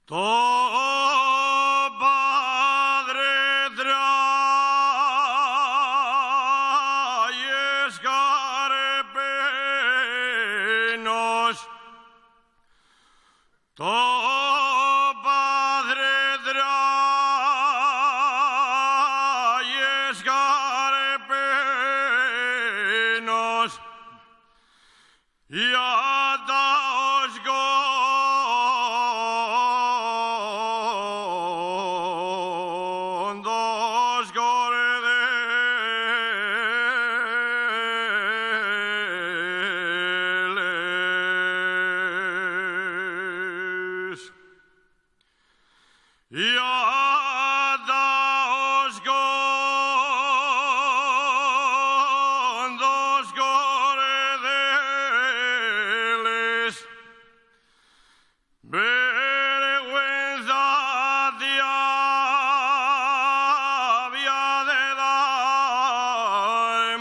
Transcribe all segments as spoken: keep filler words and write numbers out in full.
To padre trae escarpenos. To padre trae escarpenos. Y ataos con dos cordeles. Y ataos con dos cordeles. Vergüenza te había de dar.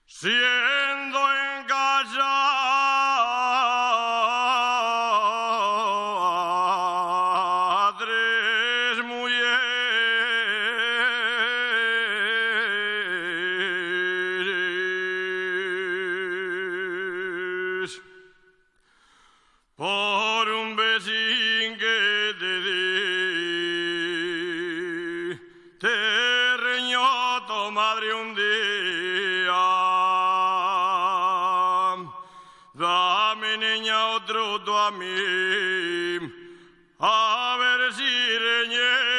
Siendo en casa tres mujeres. Por un besín que te di, te reñó to madre un día. Dame, neña, otro to a mí, a ver si reñé.